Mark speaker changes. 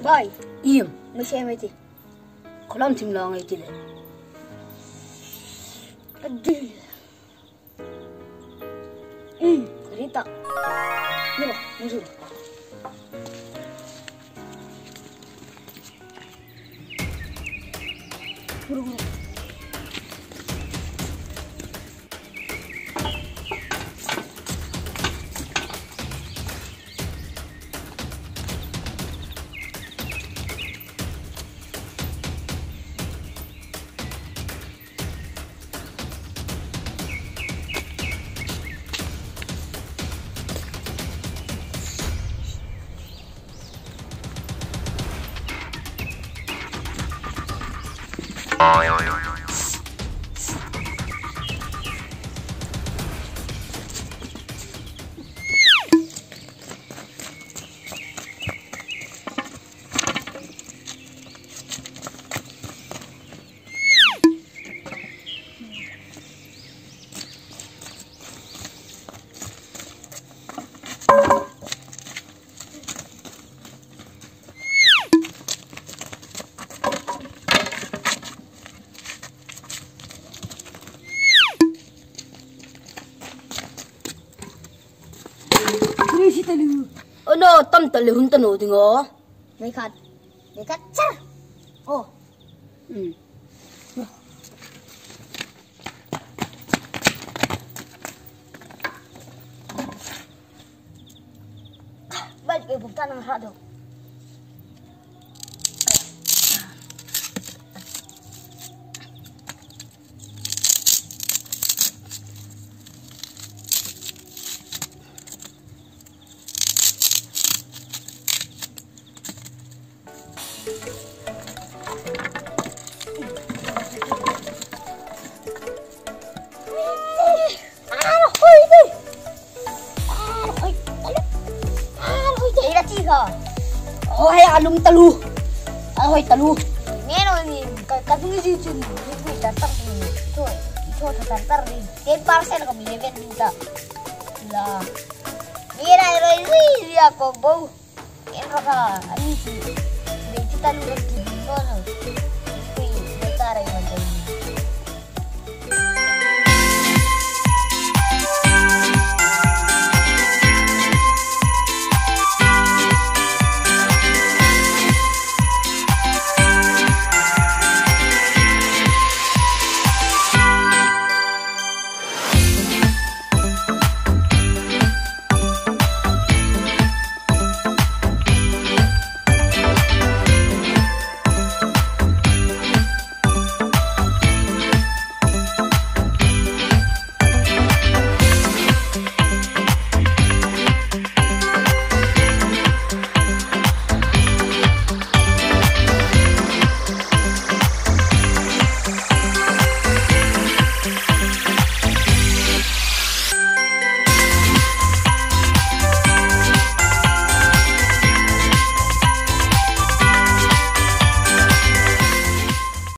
Speaker 1: Boy, im, mo siya may ti. Kolam tim lang ay tile. Adil. Rita. Mira, musul. Buru-buru.
Speaker 2: Ano, tam talihun tano dingo.
Speaker 1: May cut. May cut. Char. Oh. Balik kayo bugta ng hado.
Speaker 2: Alung talu, ahoy talu.
Speaker 1: Ngayon ni katungi dito ni dito ni ito ito tatar ni 10% kami 11 minta. La. Mira roi ri ya ko bo. En roka ani si dito talu.